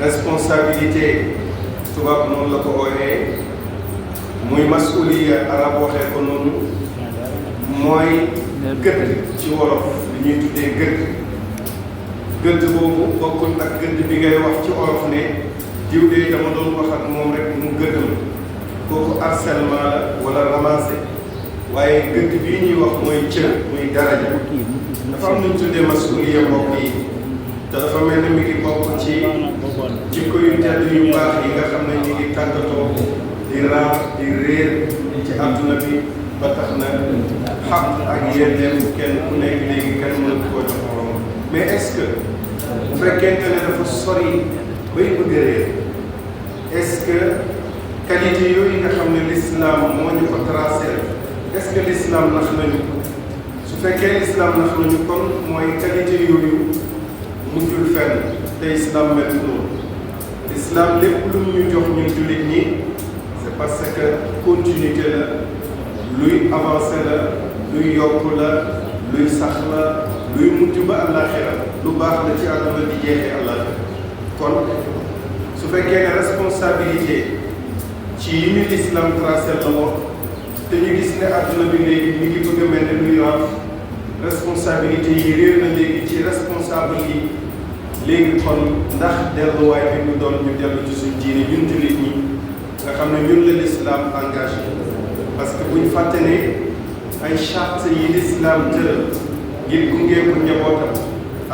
responsabilité tubaab noonu la ko ooyee muy masuliya arab waxee ko noonu mooy gëdd ci wolof li ñuy tuddee gëdd boobu bokkul ak gëdd bi ngay wax ci wolof ne diw de dama doon wax ak moom rek mu gëddam kooku harcèlement la wala ramassé waaye gëdd bii ñuy wax mooy cër muy daraja dafa am nuñ tuddee masuliya mbokk yi te dafa mel ni mi ngi bokk ci jikko yu tedd yu baax yi nga xam ne ñu ngi tàggatoo di raar di réer ci àdduna bi ba tax na xaq ak yelleef kenn ku nekk léegi kenn mënatu koo jox morom mais est-ce que bu fekkente ne dafa sori bay bëgg a réer est-ce que qualité yooyu nga xam ne l'islam moo ñu ko tracé est-ce que l'islam nax nañu su fekkee l'islam nax nañu kon mooy qualité yooyu mujjul fenn te islam mel noonu islam lépp lu ñu jox ñun jullit ñi c'est parce que continuité la luy avancé la luy yokk la luy sax la luy mujj ba àllaaxira lu baax la ci àdduna di jeexee àllaaxira kon su fekkee ne responsabilité ci yi ñu l'islam tracé la wax te ñu gis ne àdduna bi léegi mi ngi bëgg a mel ne luy raaf responsabilité yi réer na léegi ci responsable yi léegi kon ndax delluwaay bi ñu doon ñu dellu ci suñ diine ñun jullit ñi nga xam ne ñun la l'islam engagé parce que buñ fàtte ne ay charte yi l'islam tëral ngir gungee ko njabootam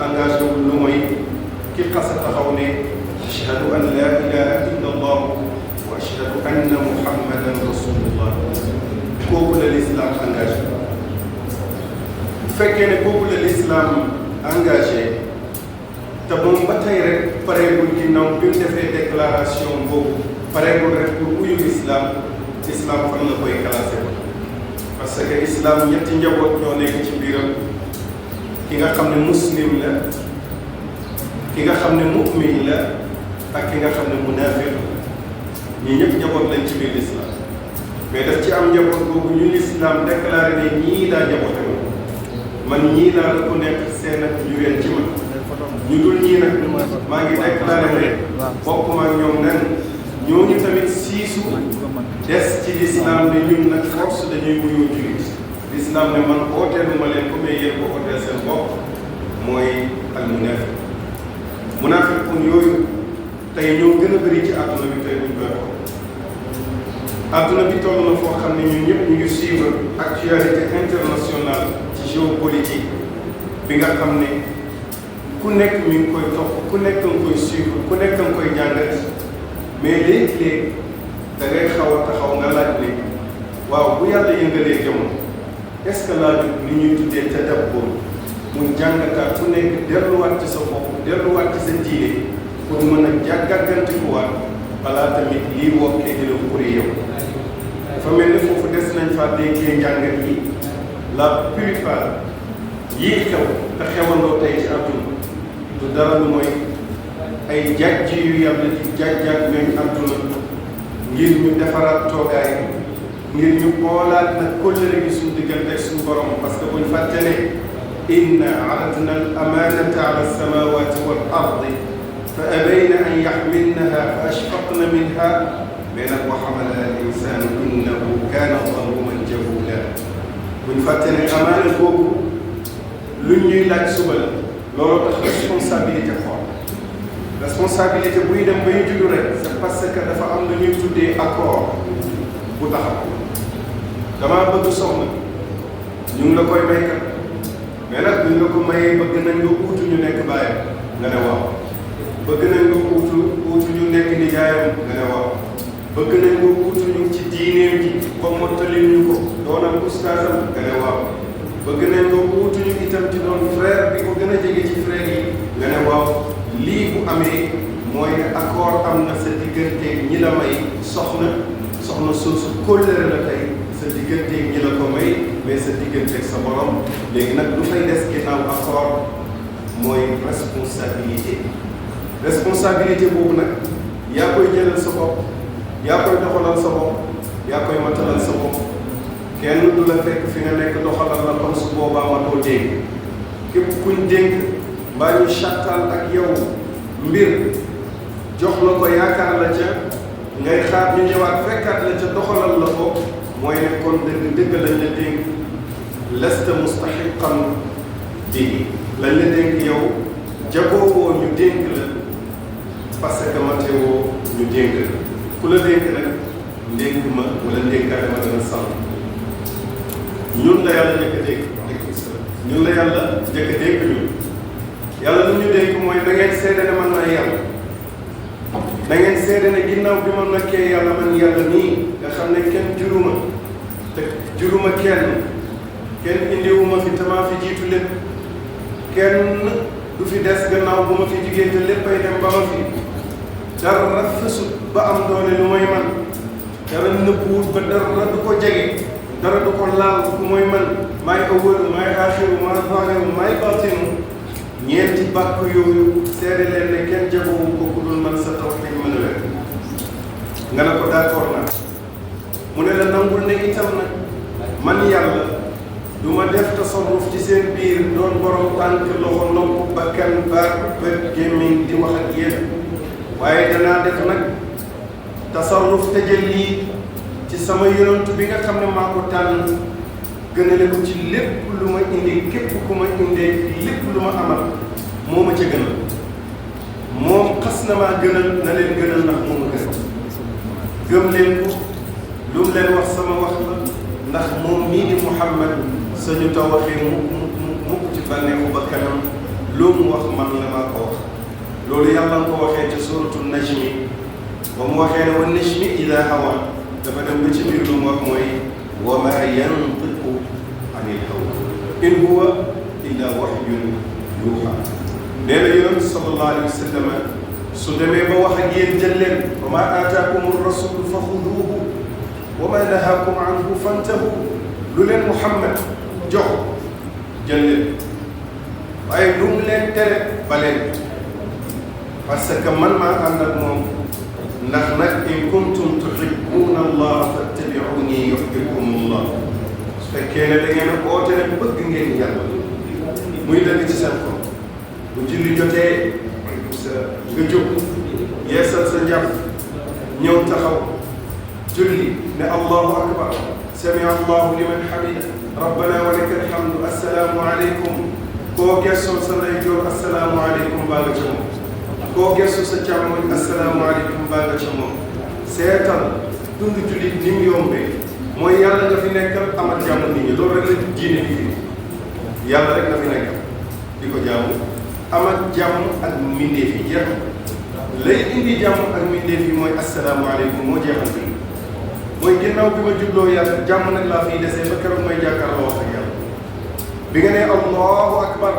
engagé wul lu mooy ki xas a taxaw ne ashhadu an la ilaha illa allah wa ashhadu anna muhammadan rasulullah kooku la l'islam engagé bu fekkee ne kooku la l'islam engagé te moom ba tey rek pareegul ginnaaw bi mu defee déclaration boobu pareegul rek pour uyu islam fan la koy classé parce que islam ñetti njaboot ñoo nekk ci biiram ki nga xam ne muslim la ki nga xam ne mu'min la ak ki nga xam ne munafiq ñii ñëpp njaboot lañ ci biir l'islam mais daf ci am njaboot boobu ñu l'islam déclaré ne ñii daa njaboote man ñii laa reconnaître seen ak njureen ci man ñu dul ñii nag maa ngi déclaré ne bokkuma ak ñoom nen ñooñu tamit siisu des ci l'islam ne ñun nag force dañuy wuyoo jullit l'islam ne man ooteelu ma leen ko mais yéen ko ooteel seen bopp mooy al munafiq yooyu tey ñoo gën a bëri ci àdduna bi tey buñ koy xool àdduna bi toll na foo xam ne ñun ñëpp ñu ngi suivre actualité internationale ci géopolitique bi nga xam ne ku nekk mi ngi koy topp ku nekk nga koy suivre ku nekk nga koy jàngat mais léegi-léegi da ngay xaw a taxaw nga laaj ne waaw bu yàlla yëngalee jamono est-ce que laaju li ñuy tuddee tadabbur muy jàngataat ku nekk delluwaat ci sa bopp delluwaat ci sa diine pour mën a jàggantikuwaat balaa tamit lii wokkee di la pour yow dafa mel ni foofu des nañ faa déggee njàngat yi la plupart yii xew te xewandoo tey ci àdduna du dara lu mooy ay jàjj yu yàlla di jàjjaat ñooñ àdduna ngir ñu defaraat toogaay ngir ñu xoolaat nag kóllëre gi suñu diggante ak suñu borom parce que buñ fàtte ne inna aradna al amanata ala alsamawati wal ardi fa abayna an yaxmilnaha fa ashfaqna minha mais nag wa xamalaha al insanu innahu kana zaluman jahula buñ fàtte ne amaana boobu luñ ñuy laaj suba la looloo tax responsabilité responsabilité buy dem ba ñu juddu rek c'est parce que dafa am lu ñuy tuddee accord bu taxaw damaa bëgg soxna ñu ngi la koy maykat mais nag buñ la ko mayee bëgg nañ nga uutu ñu nekk baayam nga ne waaw bëgg nañ nga uutu ñu nekk nijaayam nga ne waaw bëgg nañ nga uutu ñu ci diineem ji ba mottali ñu ko doonal ustaasam nga ne waaw bëgg nañ nga uutu ñu itam ci doon frère bi ko gën a jege ci frère yi nga ne waaw lii bu amee mooy ne accord am na sa digganteeg ñi la may soxna soosu kóllëre la tey sa digganteeg ñi la ko may mais sa digganteeg sa borom léegi nag lu fay des ginnaaw accord mooy responsabilité boobu nag yaa koy jëlal sa bopp yaa koy doxalal sa bopp yaa koy matalal sa bopp kenn du la fekk fi nga nekk doxalal la kon su boobaa ma doo dégg képp kuñ dénk mbaa ñu chattal ak yow mbir jox la ko yaakaar la ca ngay xaar ñu ñëwaat fekkaat la ca doxalal la ko mooy ne kon dëgg lañ la dénk lasta mustaxiqan bi lañ la dénk yow jagoowoo ñu dénk la parce que matewoo ñu dénk la ku la dénk nag ndénk ma wala ndénkaane ma dana sant ñun la yàlla njëkk a dénk ñun la yàlla njëkk a dénk ñun yàlla lu ñu dénk mooy da ngeen seede ne man maay yàlla da ngeen seede ne ginnaaw bi ma nekkee yàlla man yàlla nii nga xam ne kenn juruma te juruma kenn indiwuma fi tamaa fi jiitu lépp kenn du fi des gannaaw bu ma fi jigéen te léppay dem ba ma fi dara fësut ba am doole lu may man dara nëbbuwut ba dara du ko jege dara du ko laal ku mooy man maay awwalu maay aaxiru maay zaahiru maay baatinu ñeenti bàkk yooyu seede leen ne kenn jagowu ko ku dul man sa tawhiid mën a wér nga ne ko d'accord naa mu ne la nangul ne itam nag man yàlla du ma def tasarruf ci seen biir doon borom tànk loxo nopp bakkan baat bët gémmiñ di wax ak yéen waaye danaa def nag tasarruf tajalli ci sama yonent bi nga xam ne maa ko tànn gënale ko ci lépp lu ma indi képp ku ma indee lépp lu ma amal moo ma ca gënal moom xas na maa gënal na leen gënal ndax moo ma gënal gëm leen ko lu mu leen wax sama wax la ndax moom mii di Muhammad sañu taw waxee mukk ci bànneexu ba kanam lu mu wax man la maa ko wax loolu yàlla nga ko waxee ca suratu najmi ba mu waxee ne wa najmi idaa hawaa dafa dem ba ci biir lu mu wax mooy wa maa yantiqu anil hawa in huwa illa wahyun yuuhaa nee na yonent sallallahu alayhi wa sallam su demee ba wax ak yéen jël leen wa maa aataakumu rasulu fa xuduuhu wa maa nahaakum anhu fantahu lu leen Muhammad jox jël leen waaye lu mu leen tere ba leen parce que man maa ànd ak moom ndax nag in kuntum tuhibbuuna allah fattabi'uuni yuhbibkumu allah su fekkee ne da ngeen a oote ne bëgg ngeen yàlla muy dëgg ci seen xol bu julli jotee nga jóg yeesal sa njàpp ñëw taxaw julli ne allahu akbar samia allahu liman hamida rabbana wa laka alhamdu assalaamu aleykum koo gessoo sa ndeyjoor assalaamu aleykum baa nga ca moom koo gestu sa càmmoñ assalaamu aleykum baa nga ca moom seetal dund jullit ni mu yombee mooy yàlla nga fi nekkal amat jàmm nit ñi loolu rek la diine bi fi yàlla rek nga fi nekkal di ko jaamu amat jàmm ak mbindeef yi jeex lay indi jàmm ak mbindeef yi mooy assalaamu aleykum moo jeexal bi mooy ginnaaw bi ma jubloo yàlla jàmm nag laa fiy desee ba keroog may jàkkaarloo wax ak yàlla bi nga ne allahu akbar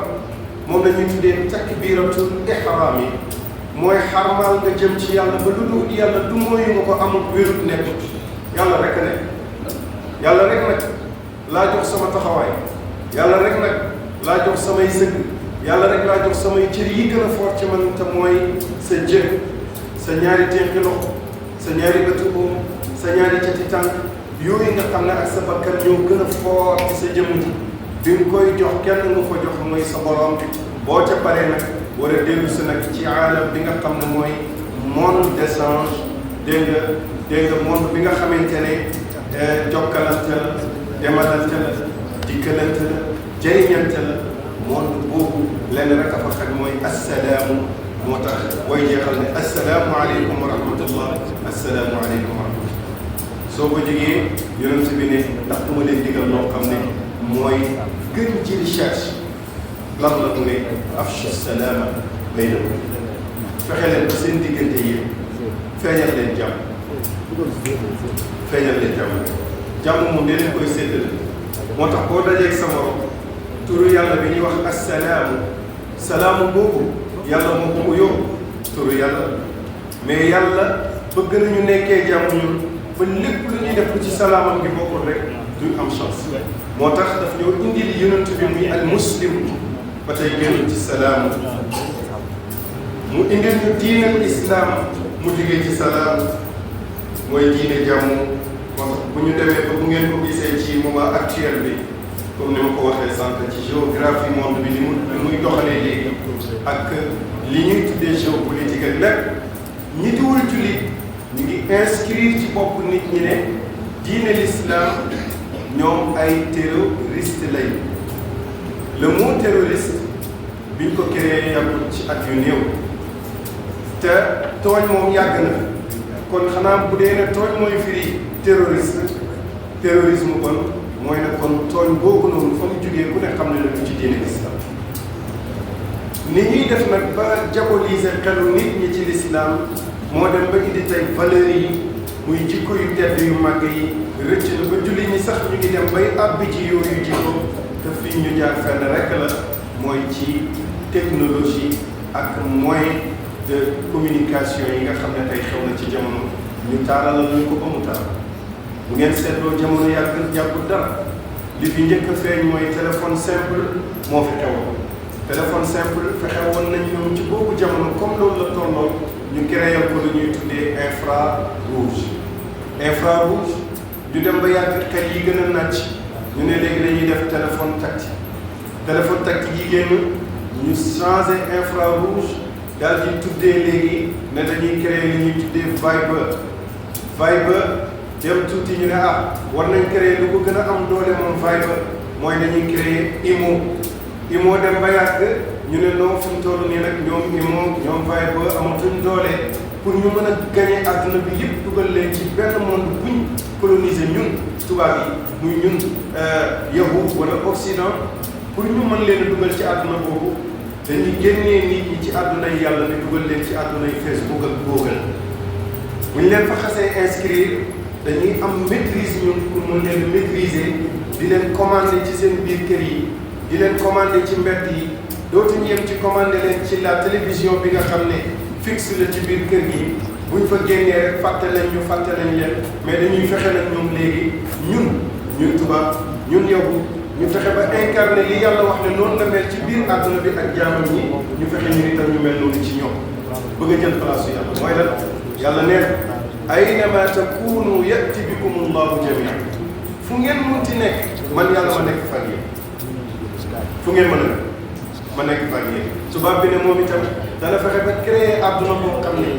moom la ñuy tuddee takbiratul ihraam yi mooy xarmaal nga jëm ci yàlla ba lu dul yàlla du mooyu nga ko amul wérut nekkut yàlla rek nekk yàlla rek nag laa jox sama taxawaay yàlla rek nag laa jox samay sëgg yàlla rek laa jox samay cër yi gën a fort ci man te mooy sa jën sa ñaari tenqi loxo sa ñaari bëtu oom sa ñaari cati tànk yooyu nga xam ne ak sa bakkan ñoo gën a fort ci sa jëmm ji bi nga koy jox kenn nga ko jox mooy sa borom bi boo ca paree nag war a dellu si nag ci aalam bi nga xam ne mooy monde d'échange dégg nga monde bi nga xamante ne jokkalante la demalante la dikkalante la jëriñante la monde boobu lenn rek a fa xaj mooy assalaamu moo tax booy jeexal ne assalaamu aleykum wa rahmatullah assalaamu aleykum wa rahmatullah soo ko jógee yonent bi ne ndax du ma leen digal loo xam ne mooy gën ci recherche lan la mu ne afshu salaama baynakum fexe leen ba seen diggante yi feeñal leen jàmm feeñal leen jàmm moom dee leen koy séddale moo tax boo dajeeg sa morom turu yàlla bi ñuy wax assalaamu salaamu boobu yàlla moo ko uyoo turu yàlla mais yàlla bëgg nañu nekkee jàmm ñun ba lépp lu ñuy def ci salaamam gi bokkul rek duñ am chance moo tax daf ñoo indil yonent bi muy al muslim ba tey génn ci salaam mu indil ñu diinal islam mu jógee ci salaam mooy diine jàmm moo tax bu ñu demee ba bu ngeen ko gisee ci moment actuel bi comme ni ma ko waxee sànq ci géographie monde bi ni muy doxalee léegi ak li ñuy tuddee géopolitique ak lépp ñi diwul jullit ñu ngi inscrire ci bopp nit ñi ne diine l'islam ñoom ay terroriste lay le mot terroriste biñ ko créé yàggul ci at yu néew te tooñ moom yàgg na kon xanaa bu dee ne tooñ mooy firi terrorisme kon mooy ne kon tooñ boobu noonu fa mu jógee ku ne xam ne la du ci diine l'islam ni ñuy def nag ba diaboliser xelu nit ñi ci l'islam moo dem ba indi tey valeurs yi muy jikko yu tedd yu màgg yi rëcc na ba julli ñi sax ñu ngi dem bay àbbi ci yooyu jikko te fii ñu jaar fenn rek la mooy ci technologie ak moyen de communication yi nga xam ne tey xew na ci jamono ñu taaralal ñu ko ba mu taal bu ngeen seetloo jamono yàggul dara li fi njëkk a feeñ mooy téléphone simple moo fi xewoon téléphone simple fexe woon nañ ñoom ci boobu jamono comme loolu la tolloon ñu créé ko lu ñuy tuddee infrarouge ñu dem ba yàgg xel yi gën a nàcc ñu ne léegi dañuy def téléphone tactile yi génn ñu changé infrarouge daal di tuddee léegi ne dañuy créé li ñuy tuddee Viber dem tuuti ñu ne war nañ créé lu ko gën a am doole moom Viber mooy dañuy créé Imo dem ba yàgg ñu ne non fu mu toll nii nag ñoom ñoom Viber amatuñ doole pour ñu mën a gagné àdduna bi yëpp dugal leen ci benn monde buñ coloniser ñun tubaab yi muy ñun yahud wala Occident pour ñu mën leen a dugal ci àdduna boobu dañuy génnee nit ñi ci àdduna yi yàlla di dugal leen ci àdduna yi Facebook ak Google bu ñu leen fa xasee inscrire dañuy am maîtrise ñun pour mën leen maîtriser di leen commander ci seen biir kër yi di leen commander ci mbedd yi dootuñu yem ci commander leen ci la télévision bi nga xam ne fixe la ci biir kër gi buñ fa génnee rek fàtte leen mais dañuy fexe nag ñoom léegi ñun tubaab ñun yow ñu fexe ba incarné li yàlla wax ne noonu la mel ci biir àdduna bi ak jaamam ñi ñu fexe ñu itam ñu mel noonu ci ñoom bëgg a jël place yàlla mooy lan yàlla nee na aynama takunu yati bikum allahu jamian fu ngeen munti nekk man yàlla ma nekk fan yéen fu ngeen mën a ma nekk fan yéen tubaab bi ne moom itam dana fexe ba créer àdduna boo xam ne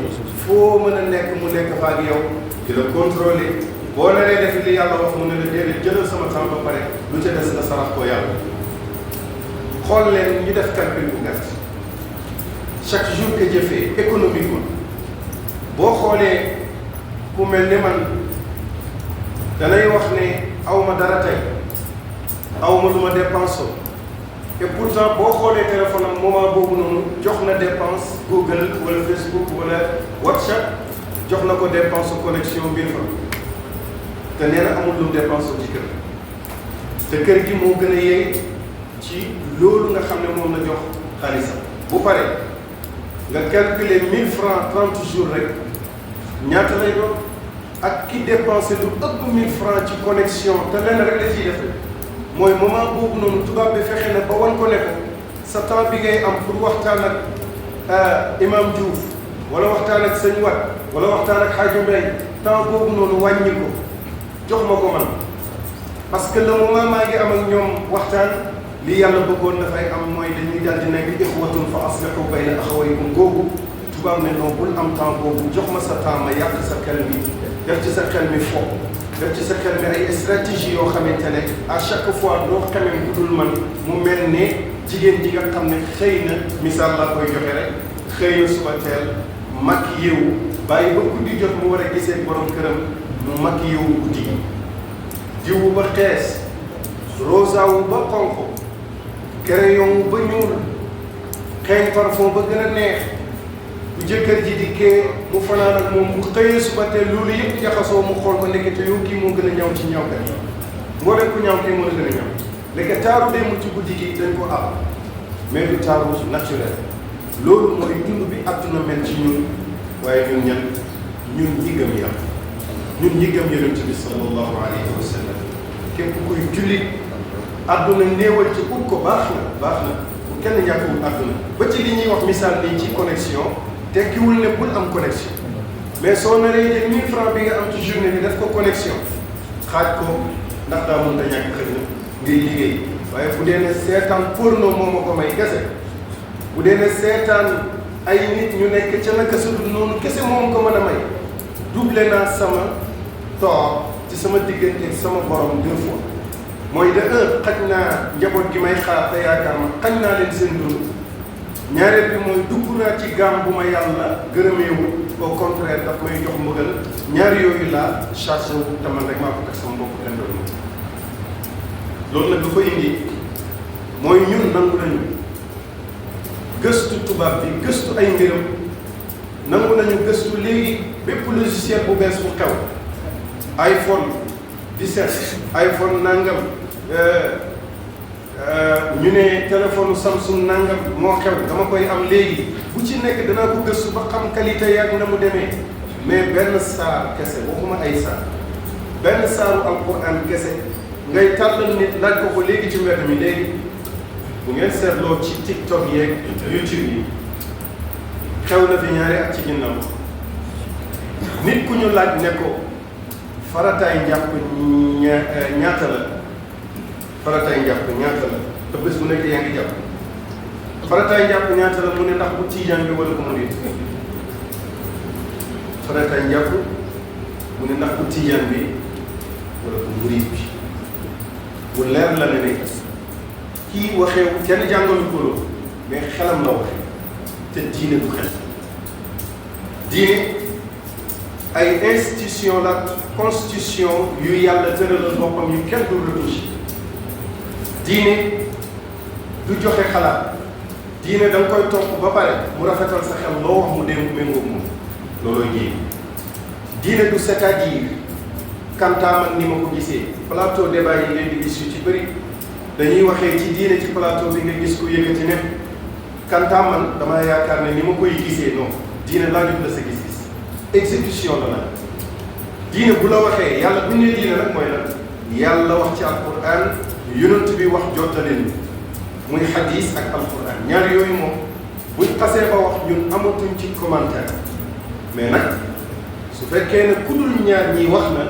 foo mën a nekk mu nekk fa ak yow di la contrôler boo naree def li yàlla wax mu ne la déedéet jëlal sama temps ba pare lu ca des nga sarax ko yàlla xool leen ñu def calcul bu gàtt chaque jour que jëfee économiquement boo xoolee ku mel ni man danay wax ne aw ma dara tey aw ma lu ma dépensé et pourtant boo xoolee téléphone am moment boobu noonu jox na dépense Google wala Facebook wala WhatsApp jox na ko dépense connexion biir fa te nee na amul lu mu dépense ci kër te kër gi moo gën a yey ci loolu nga xam ne moom la jox xaalisam bu pare nga calculer 1000 francs 30 jours rek ñaata lay doon ak ki dépensé lu ëpp 1000 francs ci connexion te lenn rek la ciy def mooy moment boobu noonu tubaab bi fexe na ba wan ko ne ko sa temps bi ngay am pour waxtaan ak imam Diouf wala waxtaan ak sëñ Wat wala waxtaan ak Hadj Mbay temps boobu noonu wàññi ko jox ma ko man parce que le moment maa ngi am ak ñoom waxtaan li yàlla bëggoon dafay am mooy dañuy dal di nekk ixwatun fa aslihu bayna axawaykum googu tubaab ne non bul am temps boobu jox ma sa temps ma yàq sa xel mi def ci sa xel mi fo def ci sa xel mi ay stratégie yoo xamante ne à chaque fois doo xamee ku dul man mu mel ne jigéen ji nga xam ne xëy na misaal laa koy joxe rek xëy na suba teel mag yeewu bàyyi ba guddi jot mu war a gisee borom këram mu mag yeewu guddi gi diwu ba xees rosa wu ba xonq crayon wu ba ñuul xeeñ parfum ba gën a neex bu jëkkër ji di kee mu fanaan ak moom bu xëyee suba teel loolu yëpp jaxasoo mu xool ko nekkete yow kii moo gën a ñaw ci ñawkat yi moo dem ku ñaw kii moo la gën a ñaw léegi taaru day mu ci guddi gi dañ ko am mais du taaru naturel loolu mooy dund bi àdduna mel ci ñun waaye ñun ñi gëm yàlla ñun ñi gëm yonent bi sallallahu alayhi wa sallam képp kuy jullit àdduna néewal ci ut ko baax na bu kenn ñàkkul àdduna ba ci li ñuy wax misaal nii ci connexion tekkiwul ne bul am connexion mais soo naree jël 1000 francs bi nga am ci journée bi def ko connexion xaaj ko ndax daa mën a ñàkk xëy na ngay liggéey waaye bu dee ne seetaan porno moo ma ko may kese bu dee ne seetaan ay nit ñu nekk ca naka su dul noonu kese moom ko mën a may doublé naa sama toor ci sama diggante sama borom 2 fois mooy de xaj naa njaboot gi may xaar te yaakaar ma xaj naa leen seen dund ñaareel bi mooy dugg naa ci gaam bu ma yàlla gërëmeewul au contraire daf may jox mbugal ñaari yooyu laa chargé wu te man rek maa ko teg sama bopp dendoon ma loolu nag dafa indi mooy ñun nangu nañu gëstu tubaab bi gëstu ay mbiram nangu nañu gëstu léegi bépp logiciel bu bees bu xew iPhone 17 iPhone nangam ñu ne téléphone Samsung nangam moo xew dama koy am léegi bu ci nekk danaa ko gëstu ba xam qualité yaag na mu demee mais benn saar kese waxuma ay saar benn saaru alquran kese ngay tàllal nit laaj ko léegi ci mbedd mi léegi bu ngeen seetloo ci TikTok yeeg YouTube yi xew na fi ñaari at ci ginnaaw nit ku ñu laaj ne ko farataay njàpp ñaata la farataay njàpp ñaata la te bés bu nekk yaa ngi jàpp farataay njàpp ñaata la mu ne ndax bu tiijaan bi wala ko mu nit farataay njàpp mu ne ndax bu tiijaan bi wala ko murit bi bu leer la ne kii waxee kenn jàngalu ko loolu mais xelam la waxee te diine du xel diine ay institution la constitution yu yàlla tëralal boppam yu kenn du retouché diine du joxe xalaat diine da nga koy topp ba pare mu rafetal sa xel loo wax mu dem méngoog moom loolooy diine du c'est-à-dire kantaaman ni ma ko gisee plateau débat yi ngeen di gis yu ci bëri dañuy waxee ci diine ci plateau bi nga gis ko yëkkati ne kantaaman damaa yaakaar ne ni ma koy gisee non diine laajut la sa gis-gis exécution la nag diine bu la waxee yàlla bu ñu nee diine nag mooy lan yàlla wax ci alquran yonent bi wax jottaleen muy hadis ak alquran ñaar yooyu moom buñ xasee ba wax ñun amatuñ ci commentaire mais nag su fekkee ne ku dul ñaar ñi wax na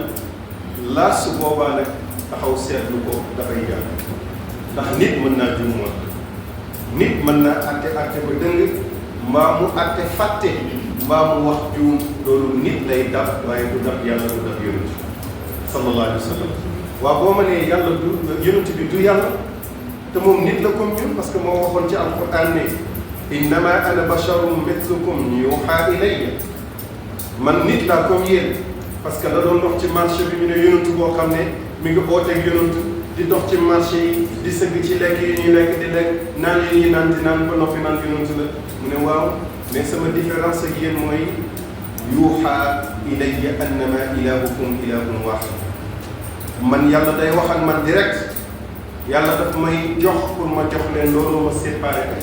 laa su boobaa nag taxaw seetlu ko dafay jàll ndax nit mën naa juum moom nit mën naa atte ba dëng mbaa mu atte fàtte mbaa mu wax juum loolu nit lay dab waaye du dab yàlla du dab yonent sallallahu alayhi wa sallam waaw boo ma nee yàlla du yonent bi du yàlla te moom nit la comme ñun parce que moo waxoon ci alquran ne innama ana basharun mithlukum yuha ilayya man nit laa comme yéen parce que da doon dox ci marché bi ñu ne yonent boo xam ne mi ngi ooteeg yonent di dox ci marché yi di sëgg ci lekk yi ñuy lekk di lekk naan yi ñuy naan di naan ba noppi naan yonent la mu ne waaw mais sama différence ak yéen mooy yuuxa ilayya annama ilahukum ilahun wahid man yàlla day wax ak man direct yàlla daf may jox pour ma jox leen loolu ma séparé ak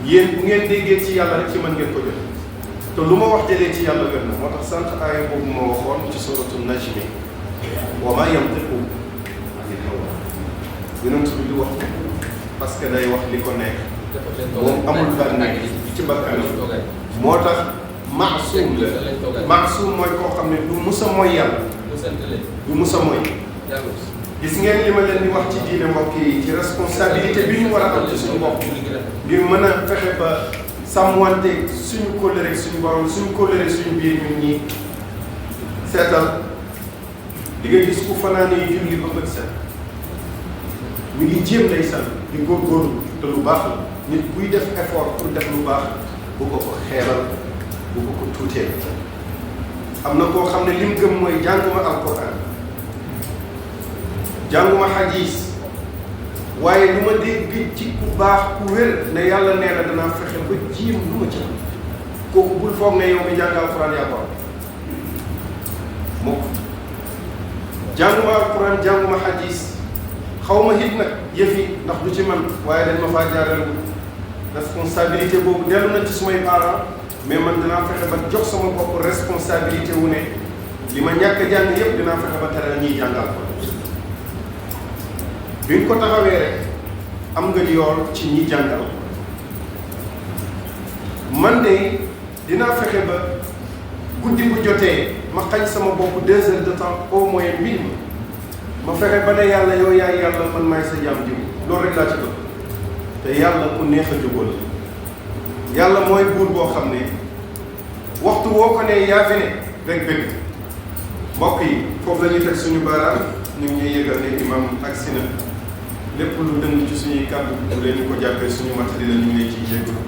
yéen bu ngeen déggee ci yàlla rek ci man ngeen ko jox te lu ma wax jëlee ci yàlla wér na moo tax sant aaya boobu ma waxoon ci suratul najmi wa ma yantiqu anil hawa yonent bi du wax parce que day wax li ko nekk moom amul bànneex ci bakkanam moo tax maasum la maasum mooy koo xam ne du musa mooy yàlla du musa mooy gis ngeen li ma leen di wax ci diine mbokk yi ci responsabilité bi ñu war a am ci suñu bopp ngir mën a fexe ba sàmmwante suñu kóllëre suñu borom suñu kóllëre suñu biir ñun ñii seetal di nga gis ku fanaan yi julli ba bët set mi ngi jéem lay sal di góorgóorlu te lu baax la nit buy def effort pour def lu baax bu ko ko xeebal bu ko ko tuutee am na koo xam ne lim gëm mooy jànguma alquran jànguma hadis waaye lu ma dégg ci ku baax ku wér ne yàlla nee na danaa fexe ba jiim lu ma ci am kooku bul foog ne yow mi jàng alquran yaa ko am mukk jànguma alquran jànguma hadis xaw ma it nag yëf yi ndax du ci man waaye dañ ma faa jaarale responsabilité boobu dellu na ci sumay parents mais man dinaa fexe ba jox sama bopp responsabilité wu ne li ma ñàkk a jàng yëpp dinaa fexe ba tere ñuy jàngal ko bi nga ko taxawee rek am nga yool ci ñi jàngal man de dinaa fexe ba guddi bu jotee ma xañ sama bopp 2 heures de temps au moins minimum ma fexe ba ne yàlla yow yaay yàlla man maay sa jaam jiw loolu rek laa ci bëgg te yàlla ku neex a jubóol yàlla mooy buur boo xam ne waxtu woo ko ne yaa fi ne rek bëgg mbokk yi foofu la ñuy teg suñu baaraam ñu ngi ñuy yëgal ne imam ak sina lépp lu dëng ci suñuy kàddu bu leen ñu ko jàppee suñu matali la ñu ngi lay ciy jéggalu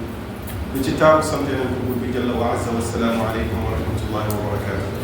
lu ci taaru sante nañ ko buur bi jalla wa azza wa salaamu aleykum wa rahmatullahi wa barakatuh